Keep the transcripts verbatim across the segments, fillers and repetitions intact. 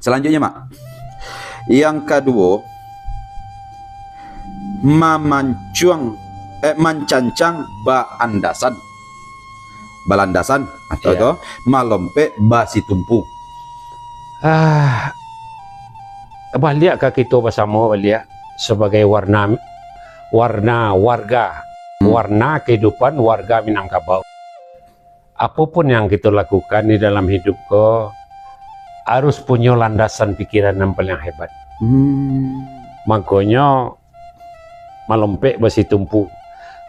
Selanjutnya, Mak. Yang kaduo, mamancuang, eh, mancancang baandasan. Balandasan, atau Iya. tu, malompek basitumpu. Ah, baliak ka kito basamo baliak sabagai warna, warna warga, Hmm. warna kehidupan warga Minangkabau. Apo pun yang kito lakukan di dalam hidup ko, harus punyo landasan pikiran yang paling hebat. Hmm. Mangkonyo, malompek basitumpu.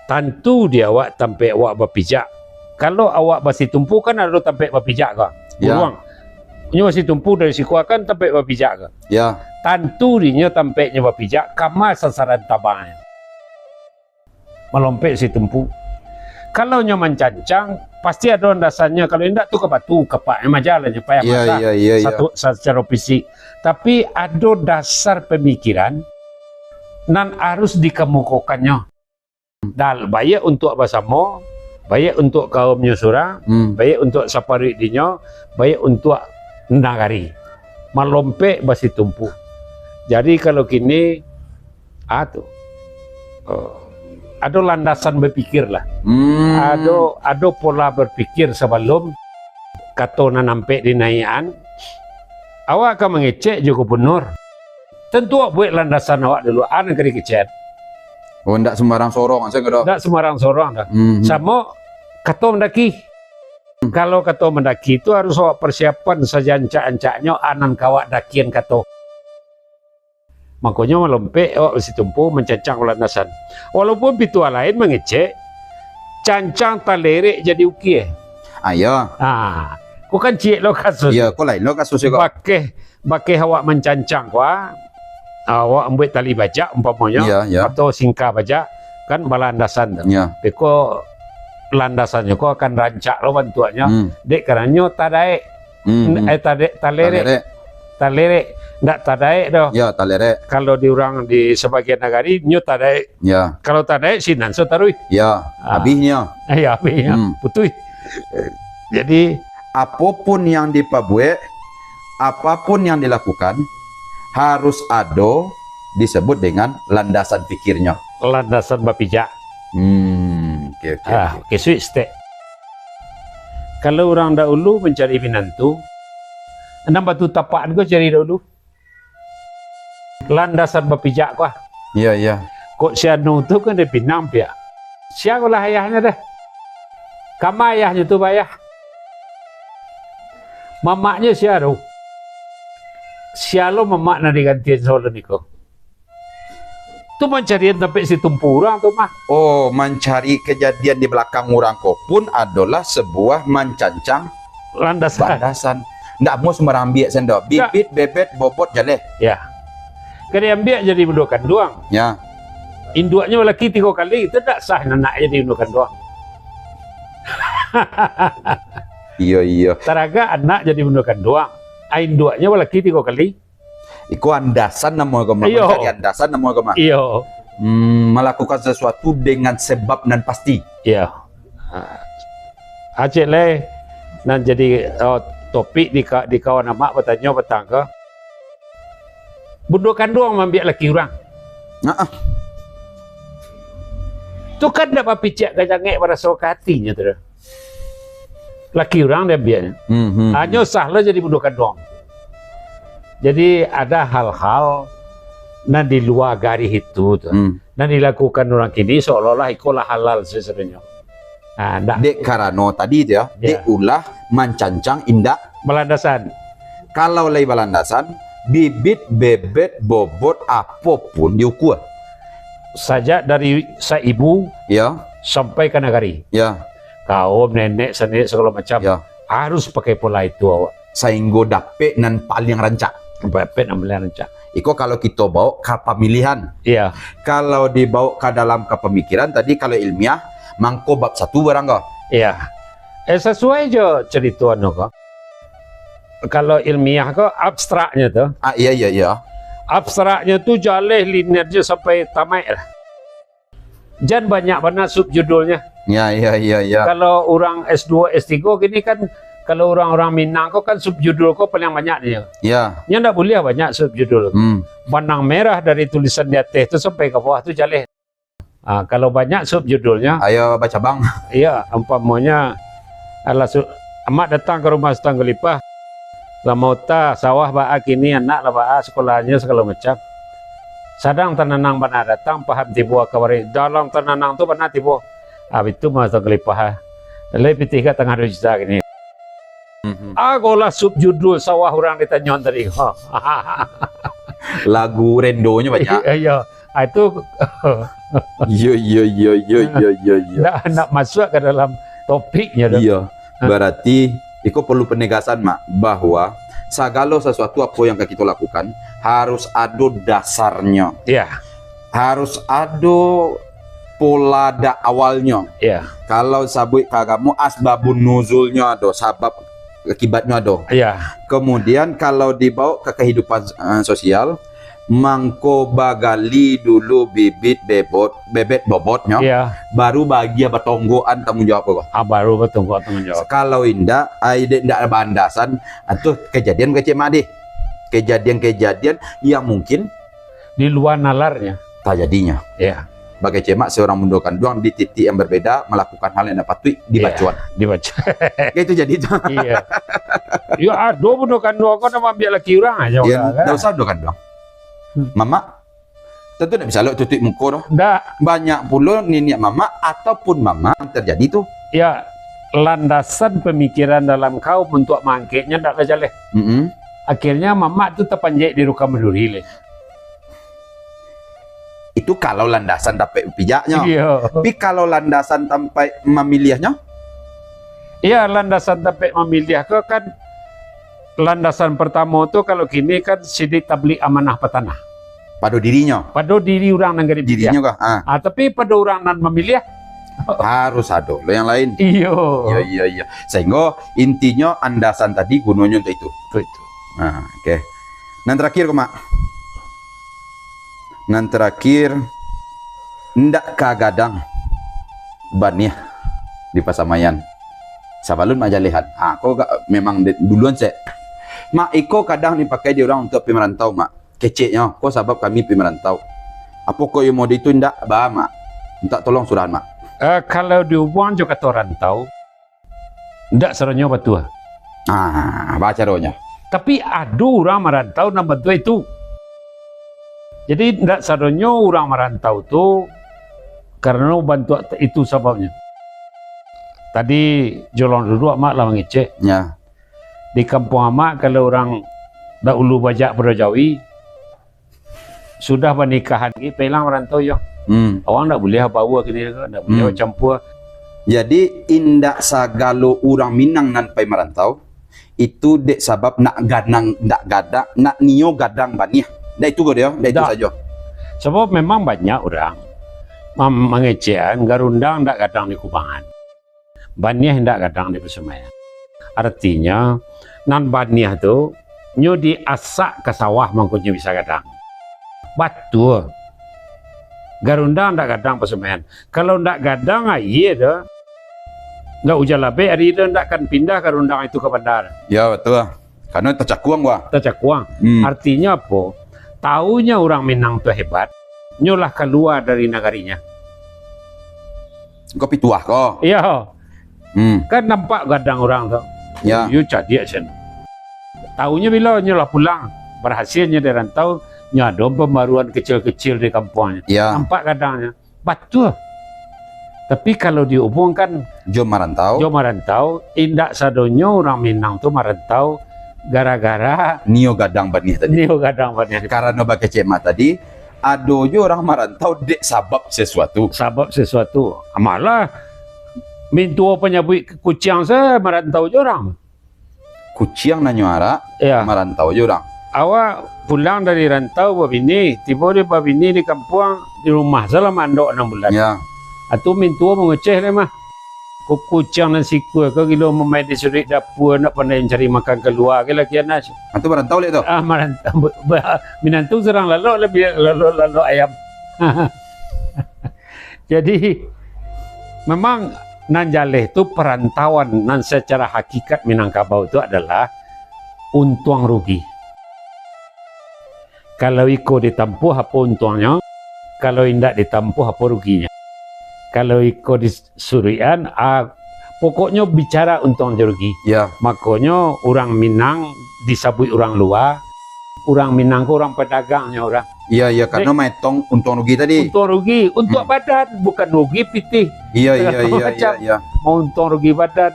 Tantu di awak tampek awak bapijak. Kalau awak basitumpu, kan ado tampek bapijak ko? Ya. Buruang. Inyo basitumpu dari siko kan tampek bapijak ko? Ya. Tantu dinyo tampeknyo bapijak, kama sasaran tabangnyo. Malompek basitumpu. Kalau nyo mancancang, pasti ado landasannyo. Kalau indak tu ka batu, kapak, eh, majalanyo, payah Iya, masak. iya, iya, iya. Satu, sacaro fisik. Tapi ado dasar pamikiran nan harus dikamukokannyo. Dal-, baiak untuak basamo, baiak untuak kaumnyo surang, Hmm. baiak untuak saparuik dinyo, baiak untuak nagari. Malompek basitumpu. Jadi, kalau kini, ah, tu. Oh, ado landasan bapikir lah. Hmm. Ado, ado pola bapikir sabalum kato nan ampek dinaiakan. Awak ka mangecek jo gubernur. Tantu awak buek landasan awak dulu, an ka dikecek. Oh, ndak sembarang sorong, asa ka doh? Ndak sembarang sorong doh. Hmm. Samo kato mandaki. Hmm. Kalau kato mandaki tu harus awak persiapan sajancak-ancaknyo, anan ka awak dakian kato. Makonyo malompek awak basitumpu mancancang landasan. Walaupun pituah lain mangecek, cancang talerek jadi ukie. Ah, iyo. Ah, ko kan ciek lo kasus. Iyo, ko lain lo kasus ko. Bakeh, bakeh awak mancancang ko, ah, awak ambuek tali bajak umpamonyo, Iyo, iyo. atau singka bajak, kan balandasan tu. Iyo. Beko landasannyo ko akan rancak lo bantuaknyo. Hmm. Dek karanonyo tadaek. Hmm, hmm. Eh, tade-, talerek. Talerek. Talerek. Ndak tadaek doh. Yo, talerek. Kalau di urang di sabagian nagari, nyo tadaek. Yo. Kalau tadaek, sinan so taruih. Yo, Ah. abihnyo. Eh, yo, abihnyo. Hmm. Putuih. Jadi, Apopun yang dipabuek, apapun yang dilakukan, harus ado disebut dengan landasan pikirnyo. Landasan bapijak. Hmm, oke, oke, Ah, oke. oke, suik stek. Kalau urang dahulu mancari minantu, nan batu tapak ko cari dahulu. Landasan bapijak ko ah. Iya, iya. Kok si Anu tu kan dari Pinang piak. Sia ko lah ayahnyo deh. Kama ayahnyo tu bayah. Mamaknyo sia tu. Sia lo mamak nan digantian sabalun niko. Tu mancarian tampek si tumpu urang tu mah. Oh, mancari kejadian di belakang urang ko pun adolah sebuah mancancang Landasan. Landasan. Ndak amuah sumbarang ambiak sando. Ndak. Bibit, bebet, bobot, jaleh. Ya. Kadi ambiak jadi bundo kanduang. Ya. Induaknyo balaki tigo kali, itu ndak sah anak jadi bundo kanduang. Iyo, iyo. Taragak anak jadi bundo kanduang. Ah, induaknyo balaki tigo kali. Iko andasan namo agama, Iyo. mancari andasan namo agama. Iyo. Hmm, melakukan sesuatu dengan sebab nan pasti. Iyo. Ha. Acik lai, nan jadi, oh, topik di ka-, di kawan amak batanyo patang ko, bundo kanduang maambiak laki urang. Nah, ah. Tu kan ndak bapicak ka jangek baraso ka atinyo tu doh. Laki urang diambiaknyo. Hmm, hmm, Hanyo hmm. sah lo jadi bundo kanduang. Jadi, ada hal-hal nan di lua garih itu tu. Hmm. Nan dilakukan urang kini seolah-olah iko lah halal sebenarnyo. Ha, ndak. Dek karano tadi tu ya, Ya. dek ulah mancancang indak Balandasan. Kalau lai balandasan, bibit, bebet, bobot, apo pun diukua. Sajak dari saibu Ya. sampai ka nagari. Ya. Kaum, nenek, sanek, sagalo macam. Ya. Harus pakai pola itu awak. Sainggo dapek nan paliang rancak. Dapek nan paliang rancak. Iko kalau kito baok ka pamilihan. Iya. Kalau dibaok ka dalam ka pamikiran tadi, kalau ilmiah, mangko bab satu barang ko. Iya. Eh, sasuai jo carito anu ko. Kalau ilmiah ko abstraknyo tu. Ah, iya, iya, iya. Abstraknyo tu jaleh linear je sampai tamaik lah. Jan banyak bana subjudulnyo. Ya, ya, ya, ya. Kalau urang S dua, S tiga kini kan Kalau urang-urang Minang ko kan subjudul ko paling banyak nyo. Ya. Nyo ndak buliah banyak subjudul. Hmm. Banang merah dari tulisan di ateh tu sampai ka bawah tu jaleh. Ah, kalau banyak subjudulnyo, ayo bacabang. Iya, umpamonyo, alah su-, amak datang ka rumah Sutan Khalifah, lah mauta, sawah baa kini, anak lah baa, sakolahnyo, sagalo macam. Sadang tananang bana datang, paham tibo ka bari, dalam tananang tu bana tibo. Ah, itu mah Sutan Khalifah, ah. Lai pitih ka tangah duo juta kini. Mhm. Agolah subjudul sawah urang ditanyo tadi. Lagu rendonyo banyak. Iya. Ah, itu. Iyo, iyo, iyo, iyo, iyo, iyo, iyo. Ndak, ndak masuk ke dalam topiknya tu. Iyo. Ha. Berarti, iko perlu penegasan, Mak, bahwa sagalo sasuatu apo yang ka kito lakukan, harus ado dasarnyo. Iya. Harus ado pola dak awalnyo. Iya. Kalau sabuik ka agamo, asbabun nuzulnyo ado, sabab akibatnyo ado. Iya. Kemudian, kalau dibawa ke kehidupan, eh, sosial, mangko bagali dulu bibit bebot, bebet bobotnyo, iya, baru bagia batonggokan tanggung jawab ko. Ah, baru batonggokan tanggung jawab. Kalau indak, ai dek indak baandasan, ah, tu kejadian kecil madih. Kejadian-kejadian yang mungkin di luar nalarnya. Tajadinyo. Iya. Bakecek mak, seorang mundo kanduang di titik yang berbeda melakukan hal yang tidak patuik, dibacoan. Iya, dibacoan. Kayak itu jadi tu. Iya. Yo, ado mundo kanduang ko nak ambiak laki urang aja. Ya, udah, kan? Ndak usah mundo kanduang. Hmm. Mamak, tentu ndak bisa lo tutup muko doh. Ndak. Banyak pulo niniak mamak ataupun mamak yang terjadi tu. Ya, landasan pemikiran dalam kaum untuk mangkeknya ndak lah jaleh. Mm-mm. Akhirnya mamak tu tapanjek di Rukam Maduri leh. Itu kalau landasan tampek pijaknyo. Iyo. Tapi kalau landasan tampek mamiliahnyo? Iya, landasan tampek mamiliah ko kan, landasan pertamo tu kalau kini kan sidik tablik amanah patanah. Pado dirinyo? Pado diri urang nan ka dipiliah. Dirinyo kah? Ah. Ah, tapi pado urang nan mamiliah? Harus ado lo yang lain. Iyo. Iyo, iyo, iyo. Sehingga intinyo andasan tadi gunonyo untuk itu. Betul. Ah, oke. Nan terakhir ko, Mak. Nan terakhir, ndak ka gadang baniah di pasamaian. Sabalun majalehan. Ha, ko ga-, memang de-, duluan sek. Mak, iko kadang dipakai di urang untuk pi marantau, Mak. Keceknyo, ko sabab kami pi marantau. Apo ko iyo mode itu ndak ba, Mak? Mintak tolong surahan, Mak. Eh, kalau diubuang jo kato rantau, ndak saronyo batua. Ah, baa caronyo? Tapi ado urang marantau nan batua itu. Jadi, ndak saronyo urang marantau tu karano bantuak itu sababnyo. Tadi jolong duduak Mak lah mangecek. Ya. Di kampuang Amak, kalau urang dahulu bajak pado jawi, sudah banikahan, gi pailang marantau yo. Hmm. Awak ndak buliah baua kini ko, ndak buliah Hmm. bacampua. Jadi, indak sagalo urang Minang nan pai marantau, itu dek sabab nak gadang, ndak gadang, nak nio gadang baniah. Ndak itu ko dio, ndak itu Ndak. sajo. Sabab memang banyak urang mam-, mangecekan garundang ndak gadang di kubangan. Baniah indak gadang di pasamaian. Artinyo, nan baniah tu, nyo diasak ka sawah mangko nyo bisa gadang. Batua. Garundang indak gadang pasamaian. Kalau indak gadang aia tu, indak ujan labek ari tu indak akan pindah garundang itu ka bandar. Ya, batua. Karano tacakuang, wah. Tacakuang. Hmm. Artinyo apo? Taunyo urang Minang tu hebat, nyo lah kalua dari nagarinyo. Ko pituah ko. Iyo. Hmm. Kan nampak gadang urang tu. Ya. Yo cadiak sen. Taunyo bilo nyo lah pulang, barhasilnyo di rantau, nyo ado pambaruan kecil-kecil di kampuangnyo. Ya. Nampak gadangnyo. Batua. Tapi kalau dihubungkan jo marantau, jo marantau, indak sadonyo urang Minang tu marantau gara-gara nio gadang baniah tadi. Nio gadang baniah. Karano bakecek mak tadi, ado jo urang marantau dek sabab sesuatu. Sabab sesuatu. Malah mintuo panyabuik kuciang se marantau jo urang. Kuciang nanyo arak, ya, marantau jo urang. Awak pulang dari rantau babini, tibo di babini di kampuang, di rumah salah mandok anam bulan. Ya. Atu mintuo mangecek lai mah. Ku-, kuciang nan sikua ko gilo mamain di suduik dapua, nak pandai mancari makan kalua, kira-kira. Atu marantau lai tu? Ah, marantau. Ba-, ba-, minantu surang lalok, labiah lalok-lalok ayam. Jadi, memang Nan jaleh tu parantauan nan sacara hakikat Minangkabau tu adalah untuang rugi. Kalau iko ditampuah, apo untuangnyo? Kalau indak ditampuah, apo ruginyo? Kalau iko disuruikan, ah, pokoknyo bicara untuang jo rugi. Ya. Makonyo urang Minang disabuik urang lua, urang Minang ko urang padagangnyo urang. Iya, iya, karena maetong untuang rugi tadi. Untuang rugi, untuang badan, bukan rugi pitih. Iya, iya, iya, iya, macam iya. Mau untuang rugi badan.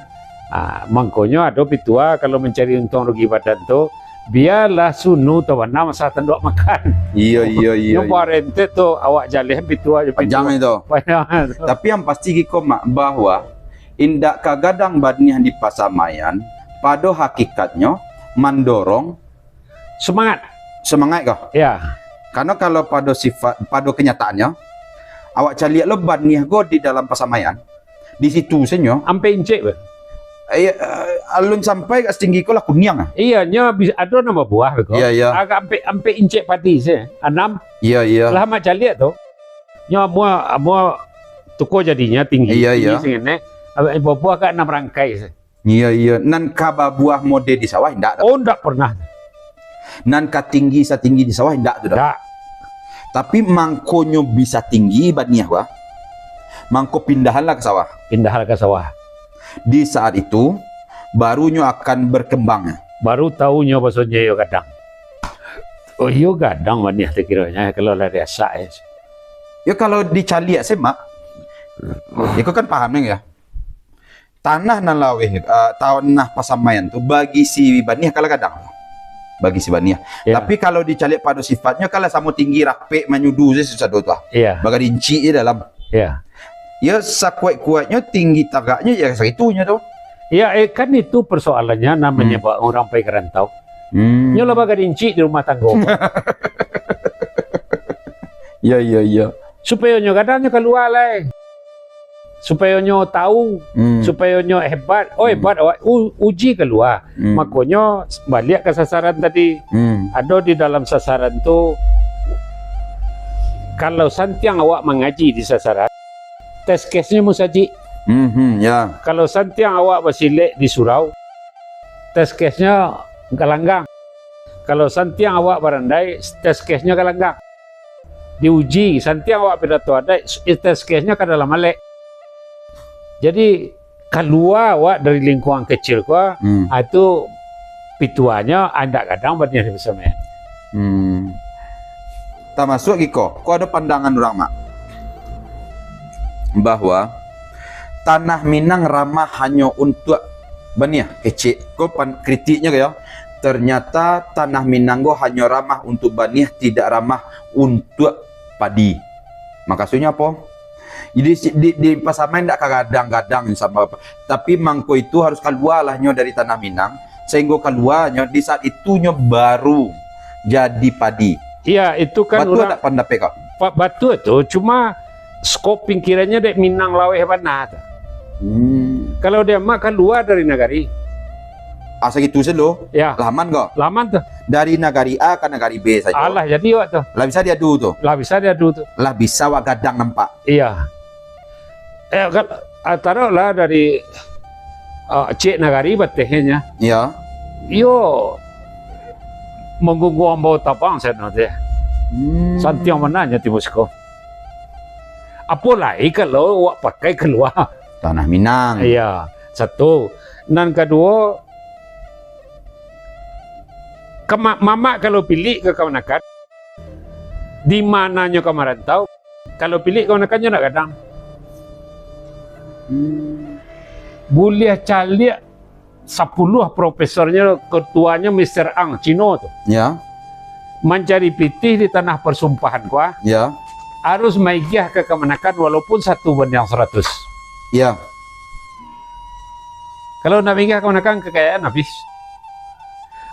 Ah, mangkonyo ado pitua kalau mancari untuang rugi badan tu, bialah sunu tabanam asa tanduak makan. Iya, iya, iya, Nyo iya. Barentek tu awak jaleh pitua je. Panjang pitua. Itu. Panjang tu. Tapi yang pasti giko, Mak, bahwa indak ka gadang baniah di pasamaian, pado hakikatnyo mandorong semangat. Semangat kah? Ya. Karena kalau pado sifat, pado kenyataannyo, awak caliak lo baniah ko di dalam pasamaian, di situ senyo. Ampek incek, Bang. Iya, eh, alun sampai ka setinggi ko lah kuniang ah. Iya, nyo bis-, ado nan babuah beko. Iya, iya. Agak ampek, ampek incek padi se. Anam. Iya, iya. Lah mak caliak tu. Nyo amuah, amuah tuko jadinyo tinggi, iya, tinggi iya. Singene. Abis babuah ka anam rangkai se. Iya, iya. Nan ka babuah mode di sawah indak tu? Oh, ndak pernah. Nan ka tinggi satinggi di sawah indak tu doh. Ndak. Tapi mangkonyo bisa tinggi baniah ko, mangko pindahanlah ka sawah. Pindahanlah ka sawah. Di saat itu, baru nyo akan berkembang. Baru tahu nyo bahasonyo iyo gadang. Oh, iyo gadang baniah tu kironyo, kalau lah diasak, ya. Ya, kalau dicaliak se, Mak. Iko kan paham, Neng, ya? Tanah nan laweh, ah, tanah pasamaian tu bagi si baniah kalah gadang. Bagi si baniah. Ya. Tapi kalau dicaliak pado sifatnyo, kalah samo tinggi, rapek, manyudu se susah doh tu ah. Ya. Bagarincik je dalam. Ya. Ya, sakuat-kuatnyo, tinggi tagaknyo, ya sagitunyo tu. Ya, eh, kan itu persoalannya nan manyababkan urang pai ka rantau. Hmm. Nyo lah bagarincik di rumah tanggo. Ya, ya, ya. Supayo nyo gadang nyo kalua lai. Supayo nyo tahu, hmm, supayo nyo hebat. Oh, hmm, hebat awak, u-, uji kalua. Hmm. Makonyo, baliak ka sasaran tadi. Hmm. Ado di dalam sasaran tu, kalau santiang awak mangaji di sasaran, test case-nyo musajik. Hmm, hmm, ya. Kalau santiang awak basilek di surau, test case-nyo galanggang. Kalau santiang awak barandai, test case-nyo galanggang. Diuji, santiang awak pidato adaik, test case-nyo ka dalam alek. Jadi, kalua awak dari lingkungan kecil ko, hmm, ah, itu pituanyo, ah, indak gadang baniah di pasamaian. Hmm. Tamasuak giko, ko ado pandangan urang, Mak, bahwa tanah Minang ramah hanyo untuak baniah, kecek. Ko pan-, kritiknyo ko yo, ternyata tanah Minang ko hanyo ramah untuak baniah, tidak ramah untuak padi. Makasuiknyo apo? Jadi, si-, di, di pasamaian ndak ka gadang-gadang samo apo. Tapi mangko itu harus kalualah nyo dari tanah Minang, sahinggo kaluanyo di saat itu nyo baru jadi padi. Iya, itu kan batua urang ndak pandapek kau? Pa-, batua tu, cuma skop pingkirannyo dek Minang laweh bana tu. Hmm. Kalau dek amak kalua dari nagari. Asa gitu se lo? Ya. Lah aman kau? Lah aman tu. Dari nagari A ka nagari B sajo. Alah, jadi awak tu. Lah bisa diadu tu? Lah bisa diadu tu. Lah bisa awak gadang nampak? Iya. Eh, kal-, ah, taruhlah dari, ah, ciek nagari batehnyo. Iya. Iyo, manggungguang bau tabang sano teh. Hmm. Santiang mananyo tibo siko. Apo lai kalau awak pakai kalua? Tanah Minang. Iya, satu. Nan kaduo, kama-, mamak kalau pilik ka kamanakan, di mananyo ka marantau, kalau pilik kamanakan nyo ndak gadang. Hmm. Buliah caliak sapuluah profesornyo, ketuanyo Mister Ang, Cino tu. Ya. Mancari pitih di tanah persumpahan ko, ah. Ya. Harus maigiah ka kamanakan walaupun satu banding saratus. Ya. Kalau ndak maigiah ka kamanakan, kekayaan habis.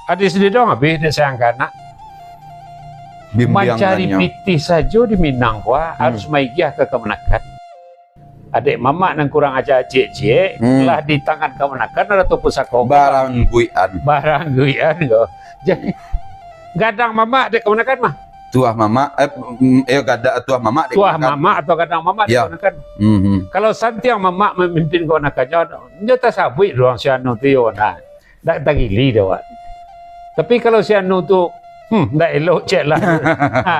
Adi sendiri dong habis, dek sayang ka anak. Bimbingan. Mancari pitih sajo di Minang ko, ah, hmm, harus maigiah ka kamanakan. Adek mamak nan kurang aja ciek-ciek, hmm, lah di tangan kamanakan ado tu pusako. Barangguian. Barangguian ko. Jadi, gadang mamak dek kamanakan mah. Tuah mamak, eh, mm, eh, gada-, tuah mamak Tuah digunakan. Mamak atau gadang mamak Ya. digunakan. Mhm. Kalau santiang mamak mamimpin kawanakannyo, nyo tasabuik urang si anu tu yo, nah. Ndak tagili doh, Wak. Tapi kalau si anu tu, hmm, ndak elok cek lah. Ha,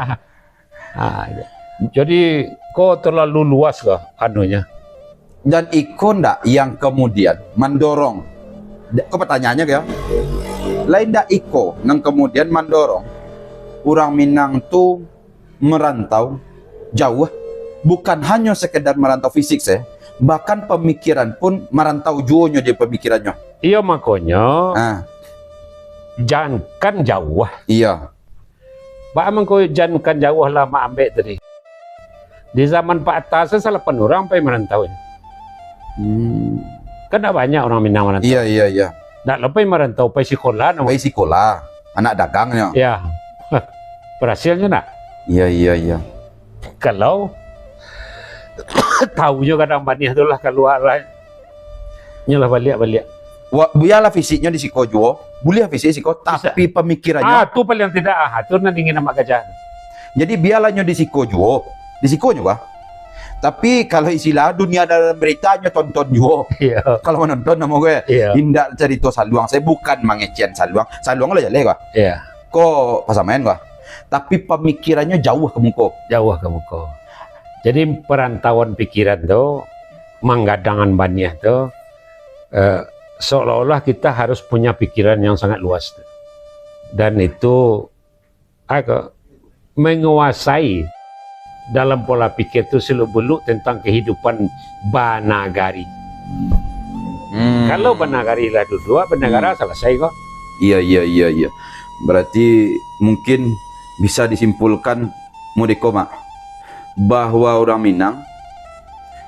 ha, ya. Jadi, ko terlalu luas lah anunya. Dan iko ndak yang kemudian mandorong, ko pertanyaannya kaya, lain ndak iko yang kemudian mandorong urang Minang tu merantau jauh, bukan hanyo sekedar merantau fisik se, bahkan pemikiran pun merantau juo nyo di pemikirannyo. Iyo, makonyo, Ah. jankan jauh. Iya. Baa mangko jankan jauh lah Mak Ambek tadi? Di zaman Pak Hatta se salapan urang pai marantau. Hmm. Kan ndak banyak urang Minang marantau. Iya, iya, iya. Ndak lo pai marantau, pai sikolah namo. Pai sikolah, anak dagangnyo. Ya. Barasilnyo ndak? Iya, iya, iya. Kalau taunyo gadang baniah tu lah kalua lah. Nyo lah baliak-baliak. Wa-, bialah fisiknyo di siko juo, buliah fisik siko, Bisa. tapi pamikirannyo Ah, tu paling tidak, ah, tu nan ingin amak gajah. Jadi bialah nyo di siko juo, di siko nyo bah. Tapi kalau istilah dunia dalam berita nyo tonton juo. Iya. Kalau manonton namo gue, Iya. indak carito saluang. Saya bukan mangecehan saluang. Saluang lah jaleh bah. Iya. Ko pasamaian bah. Tapi pamikirannyo jauh ka muko. Jauh ka muko. Jadi perantauan pikiran tu, manggadangan baniah tu, eh, seolah-olah kita harus punya pikiran yang sangat luas tu. Dan itu, apa, menguasai dalam pola pikir tu seluk-beluk tentang kehidupan banagari. Hmm. Kalau banagari lah duduak, banagara Hmm. selesai ko. Iya, iya, iya, iya. Berarti mungkin bisa disimpulkan mode ko, Mak, bahwa urang Minang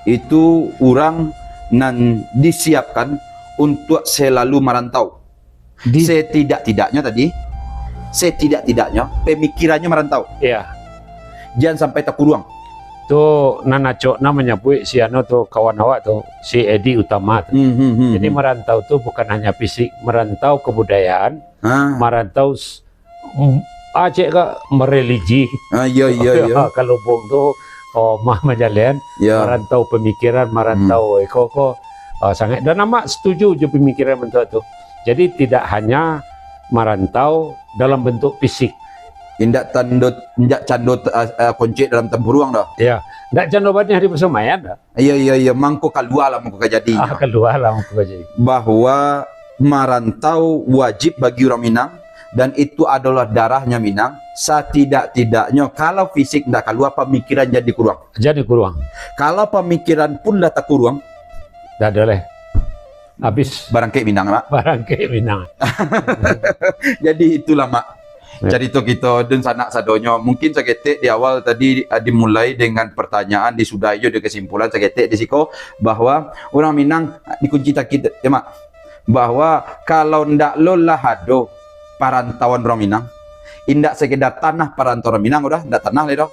itu urang nan disiapkan untuk selalu marantau. Di Setidak-tidaknyo tadi, setidak-tidaknyo pemikirannyo marantau. Iya. Jan sampai takuruang. Tu nan acok nan manyabuik si anu tu, kawan awak tu, si Edi Utama tu. Hmm, hmm, hmm, Jadi hmm. marantau tu bukan hanya fisik, marantau kebudayaan, Ah. marantau s-, m-, acek ka mereligi. Ah, iya, iya, iya. Kalau Bung tu, oh, mah majalan, Ya. marantau pemikiran, marantau Hmm. iko ko, ah, sangat. Dan amak setuju jo pemikiran bantuak tu. Jadi tidak hanya marantau dalam bentuk fisik. Indak tando, indak cando, ah, ah, koncek dalam tampuruang dah. Ya, indak cando baniah di pasamaian dah. Iya, iya, iya. Mangko kalua lah, mangko ka jadi. Ah, kalua lah, mangko ka jadi. Bahwa marantau wajib bagi urang Minang, dan itu adalah darahnya Minang. Satidak-tidaknyo, kalau fisik ndak kalua, pamikiran jadi kuruang. Jadi kuruang. Kalau pamikiran pun lah takuruang, Dah ado leh. Habis. Barangkek Minang, Mak. Barangkek Minang. Jadi itulah, Mak. Ya. Carito kito dunsanak sadonyo. Mungkin saketek di awal tadi, ah, dimulai dengan pertanyaan, disudahi jo di kesimpulan saketek di siko, bahwa urang Minang dikunci takik, ya, Mak. Bahwa kalau ndak lo lah ado parantauan urang Minang, indak sekedar tanah parantauan urang Minang, udah ndak tanah lai doh.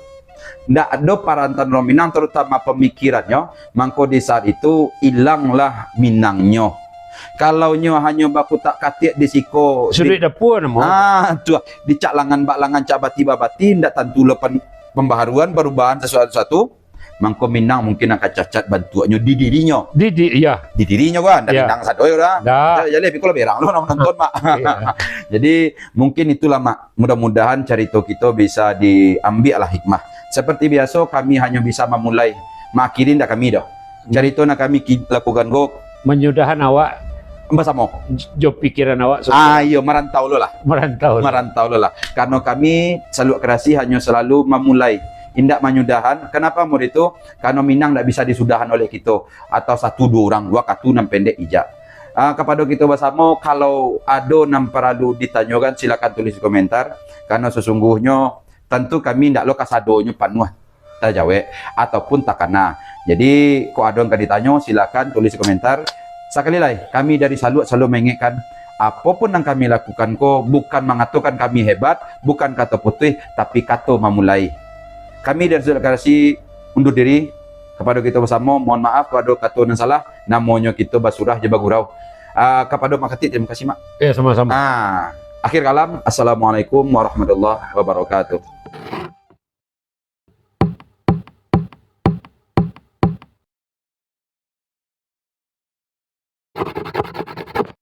Ndak ado parantauan urang Minang, terutama pemikirannyo, mangko di saat itu ilanglah Minangnyo. Kalau nyo hanyo bakutak katik di siko, Suduik di dapua namo. Ah, tu, dicak langan bak langan, cak bati bak bati, ndak tantu lo pen-, pembaharuan, perubahan sesuatu-sesuatu, mangko Minang mungkin akan cacat bantuaknyo di dirinyo. Di, di, iya. Di dirinyo kan, dari Iya. Minang sadoi urang. Dah. Ya, ya, leh, piko lah berang lo nang nonton, Mak. Iya. Jadi, mungkin itulah, Mak. Mudah-mudahan carito kito bisa diambiak lah hikmah. Seperti biaso, kami hanyo bisa mamulai, maakhiri ndak kami doh. Carito nan kami ki-, lakukan ko Manyudahan awak basamo. j-, jo pikiran awak Ah, sudah iyo, marantau lo lah. Marantau lo. Marantau lo lah. Karano kami, Saluak Kreasi hanyo salalu mamulai, indak manyudahan. Kenapa mode itu? Karano Minang ndak bisa disudahan oleh kito atau satu duo urang, wakatu nan pendek ijak. Ah, kapado kito basamo, kalau ado nan paralu ditanyokan, silakan tulis di komentar. Karano sasungguhnyo, tantu kami ndak lo kasadonyo panuah tajawek ataupun takana. Jadi, kok ado nan ka ditanyo, silakan tulis di komentar. Sakali lai, kami dari Saluak salalu maingatkan, apo pun nan kami lakukan ko bukan mangatokan kami hebat, bukan kato putuih, tapi kato mamulai. Kami dari Saluak Kreasi undur diri. Kapado kito basamo, mohon maaf kok ado kato nan salah, namonyo kito basurah jo bagurau. Ah, kapado Mak Katik, tarimo kasih, Mak. Ya, samo-samo. Ah, akhir kalam, Assalamualaikum warahmatullahi wabarakatuh.